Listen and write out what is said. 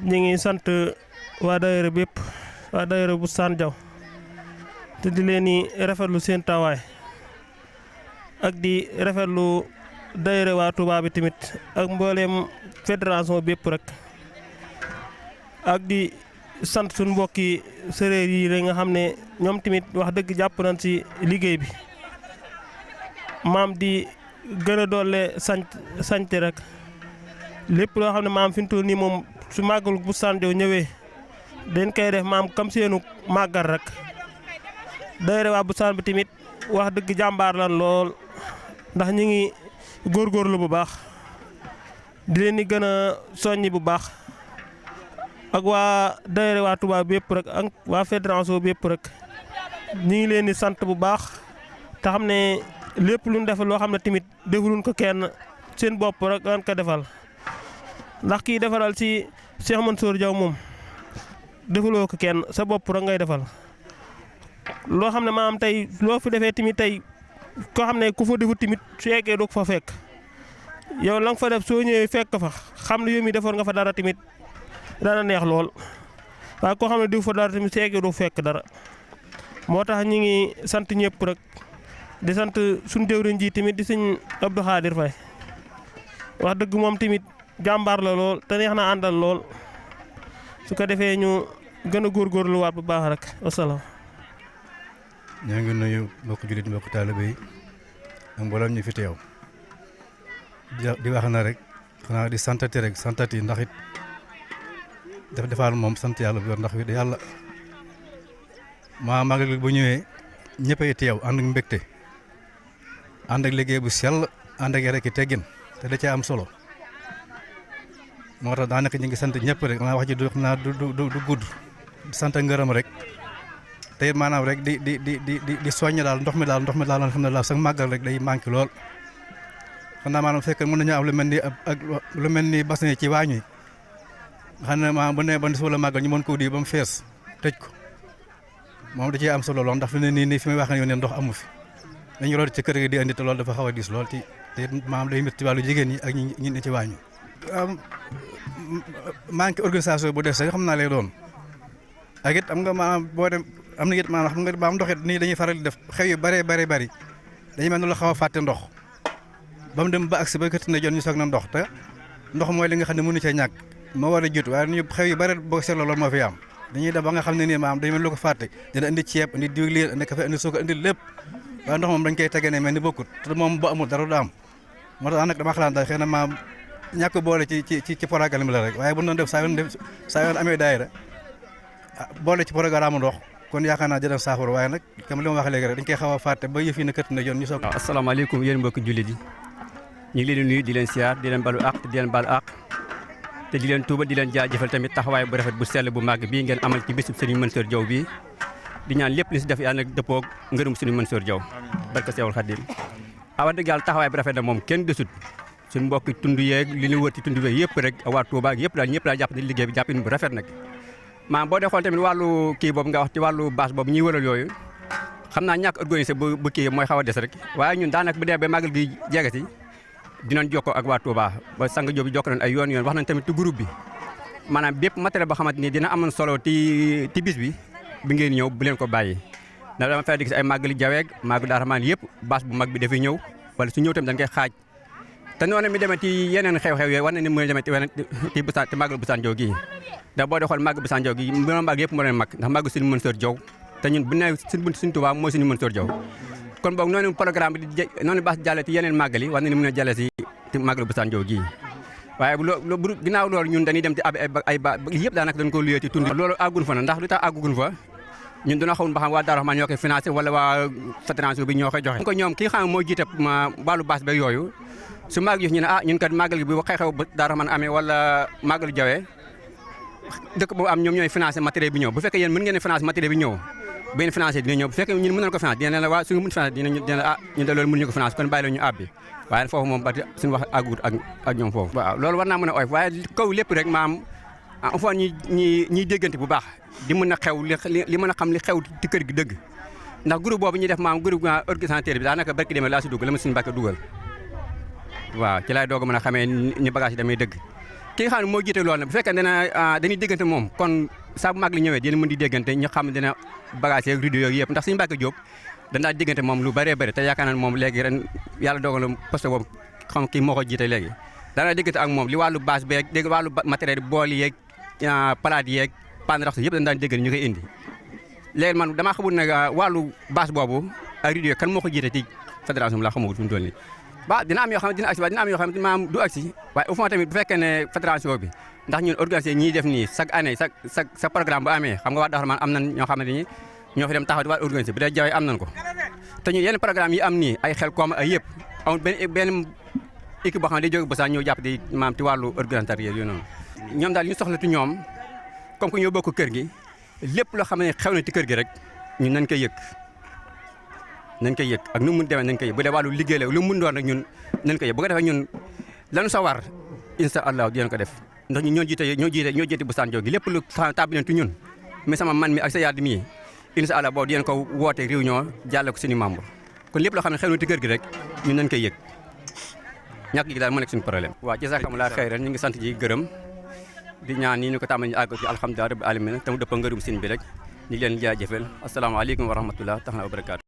ñi ngi sant waa daayira bépp waa daayira Boustan Diaw te di leen di rafetlu seen tawaay ak di rafetlu daayira waa Touba bi tamit ak mbooleem fédération bépp rek ak di sant suñu mbokki séréer yi la nga xam ne ñoom tamit wax dëgg jàpp nañ ci liggéey bi maam di gën a doole sant rek lépp loo xam ne maam fi mu toll nii moom su màggalu Boustan Diaw ñëwee dañ koy def maam kam seenu màggal rek daayira waa Boustan bi tamit wax dëgg jàmbaar lan lool ndax ñu ngi góorgóorlu bu baax di leen di gën a soññi bu baax ak waa daayira waa Touba bi yëpp rek ak waa fédération bi yëpp rek ñu ngi leen di sant bu baax te xam ne lépp lu ñu defal loo xam ne tamit defuluñ ko kenn seen bopp rek lan ko defal ndax kii defaral ci Cheikh Mansour Diaw moom defaloo ko kenn sa bopp rek ngay defal loo xam ne maam tey loo fi defee tamit tey koo xam ne ku fa defut tamit su yeggee doo ko fa fekk yow la nga fa def soo ñëwee fekk fa xam ne yow mi defoon nga fa dara tamit dana neex lool waaye koo xam ne diw fa dara tamit su yeggee doo fekk dara moo tax ñi ngi sant ñëpp rek di sant suñu jëwriñ ji tamit di sëñ Abdou Khadir Faye wax dëgg moom tamit jàmbaar la lool te neex na àndal lool su ko defee ñu gën a góorgóorluwaat bu baax rek wasalaam. ñoo ngi nuyu mbokku jullit mbokku taalibe yi ak mboolem ñu fi teew di wax na rek xanaa di santati rek santati ndax it defaal moom sant yàlla bu yor ndax yàlla maa magal bu ñëwee ñëppay teew ànd ak mbégte ànd ak liggéey bu sell ànd ak yare ki teggin te da cee am solo moo tax daanaka ñu ngi sant ñëpp rek xanaa wax ji du xam naa du gudd sant ngërëm rek te it maanaam rek di soññ daal ndox mi daal nga xam ne daal sax màggal rek day manqué lool xam naa maanaam fekk mën nañu am lu mel ni ak lu mel ni bassin ci waañ wi nga xam ne maanaam bu ne ba suba la màggal ñu mën koo di ba mu fees tëj ko moom da cee am solo lool ndax fi ne nii fi may wax ne ndox amu fi dañu root ci kër gi di andi te loolu dafa xaw a diis lool te maanaam day métti ci wàllu jigéen ñi ak ñi ne ci waañ wi manque organisation bu des sax xam naa lay doon ak it am nga maanaam boo dem am na it maanaam xam nga maanaam ndox it nii dañuy faral di def xew yu bëree bëri dañuy mel ne lu xaw a fàtte ndox ba mu dem ba agsi ba kët na jot ñu soog na ndox te ndox mooy li nga xam ne mënu cee ñàkk moo war a jiitu waaye ñu xew yu bëri boo seetloo loolu moo fi am dañuy dem ba nga xam ne nii maanaam dañu mel lu ko fàtte dina indi ceeb indi diwlin indi café indi suukar indi lépp waaye ndox moom dañ koy tegee ne mel ni bokkut te moom ba amul dara du am moo tax nag dama xalaat daal xëy na maam ñàkk boole ci programme bi la rek waaye bu ñu doon def saa yoon amee daayira boole ci programme ndox kon yaakaar naa jëlee saafara waaye nag comme li ma wax léegi rek dañ koy xaw a fàtte ba yëf yi na kët na yoon ñu soog. waaw asalaamaaleykum yéen mbokki jullit yi ñu ngi leen di nuyu di leen siyaar di leen balu àq di leen balu àq te di leen tuuba di leen jaajëfal tamit taxawaay bu rafet bu sell bu màgg bii ngeen amal ci bisub Serigne Mansour Diaw bii di ñaan lépp li si def yàlla nag dëppoo ngërëm Serigne Mansour Diaw barka Seexul Xaadim awa dëgg yàlla taxawaay bu rafet na moom kenn desut suñu mbokki tund yeeg li ñu wër ci tund yeeg yëpp rek waa Touba yëpp daal ñëpp daal jàpp ne liggéey bi jàppin bu rafet nag maanaam boo dee xool tamit wàllu kii boobu nga wax ci wàllu bâche boobu ñuy wëral yooyu xam naa ñàkk organisé bu kii mooy xaw a des rek waaye ñun daanaka bu dee ba màggal gi jege si dinañ jokkoo ak waa Touba ba sang Jóob jokko nañ ay yoon wax nañ tamit ci groupe bi maanaam bépp matériel boo xamante ni dina amoon solo ci bis bi ngeen ñëw bu leen ko bàyyi ndax dama fay di gis ay màggali jaweeg màggal Daaru Rahmaan yëpp bâche bu mag bi dafay ñëw wala su ñëw tamit dañ koy xaaj te noonu mi demee ci yeneen xew-xew yooyu war na ni mën a demee ci Boustan ci màggal Boustan Diaw gii ndax boo dee xool màggal Boustan Diaw gi mën màgg yëpp moo leen mag ndax màggal Serigne Mansour Diaw te ñun bu ne suñu Touba mooy Serigne Mansour Diaw kon boog noonu programme bi noonu baax jàlle ci yeneen màggal yi war na ni mën a jàlle si ci màggal Boustan Diaw gii waaye bu ginnaaw loolu ñun dañuy dem ci ay ba yëpp daanaka dañ ko luyee ci tund loolu àggun fa na ndax lu tax àggugun fa ñun dina xamul ba xam waa Daaru Rahmaan ñoo koy financé wala waa fédération bi ñoo koy joxe ko ñoom kii xam moo jiite wàllu bâche beeg yooyu su màgg yi ñu ne ñun kat màggal gi bu xew-xew Daaru Rahmaan amee wala màggalu Jawee dëkk boobu am ñoom ñooy financé matériel bi ñëw bu fekkee yéen mën ngeen financé matériel bi ñëw bu ngeen financé dina ñëw bu fekkee ñun mën nañ ko financé dina la waa su nga mën financé dina ñun de loolu mënuñu ko financé kon bàyyi la ñu àbbi waaye foofu moom ba suñu wax àggut ak ñoom foofu waaw loolu war naa mën a oyof waaye kaw lépp rek maam il faut ñuy déggante bu baax di mën a xew li mën a xam li xew ci kër gi dëgg ndax groupe boobu ñuy def maam groupe organisateur bi daanaka barki demee laa si dugg la ma suñu mbàkke dugal waaw ci laay doog a mën a xamee ni bagage yi damay dëgg ki nga xam ne moo jiite loolu nag bu fekkee dañuy déggante moom kon saa bu mag li ñëwee dina mën di déggante ñu xam dina bagage yeeg rideau yooyu yëpp ndax suñu Mbacke Diop danaa déggante moom lu bëree bëri te yaakaar naa ne moom léegi ren yàlla dogal na poste boobu xam kii moo ko jiite léegi danaa déggante ak moom li wàllu bâche beeg dégg wàllu matériel bool yeeg palaat yeeg pan raxas yëpp dañ daan déggante ñu koy indi léegi man damaa xamul nag wàllu bâche boobu ak rideau kan moo ko jiite ci fédération bi laa xamagul fi mu toll nii ba dina am yoo xam ne dina agsi waaye dina am yoo xam ne maanaam du agsi waaye au fond tamit bu fekkee ne fédération bi ndax ñun organisé ñiy def nii chaque année chaque programme bu amee xam nga waa Daxar am nañ ñoo xam ne nii ñoo fi dem taxaw di waa organisé bu dee jawee am nañ ko te ñu yenn programme yi am nii ay xel koom ay yëpp amul benn équipe boo xam ne day jóge ba saa ñëw jàpp di maam ci wàllu organisation yooyu noonu ñoom daal ñu soxla ci ñoom comme que ñoo bokk kër gi lépp loo xam ne xew na ci kër gi rek ñun nañ koy yëg ak nu mu demee nañ koy yëg bu dee wàllu liggéey la lu mu doon rek ñun nañ koy yëg bu ko defee ñun lanu sa war incha allah dinañ ko def ndax ñun ñoo jiite bu Sane Diaw gi lépp lu tàbbi ñun mais sama man mi ak sa yaat mii incha allah boobu dinañ ko woote réunion jàlle ko suñu membre kon lépp loo xam ne xew na ci kër gi rek ñun nañ koy yëg ñàkk gi daal moo nekk suñu problème waaw jazaakumullaahu xayran ñu ngi sant ji gërëm di ñaan nii ñu ko tàmbali ñu àgg ci alhamdulilah rabbil alamin te mu dëpp ngërëm sin bi rek ñu leen jaajëfal asalaamaaleykum wa rahmatullah taala wa barakaatu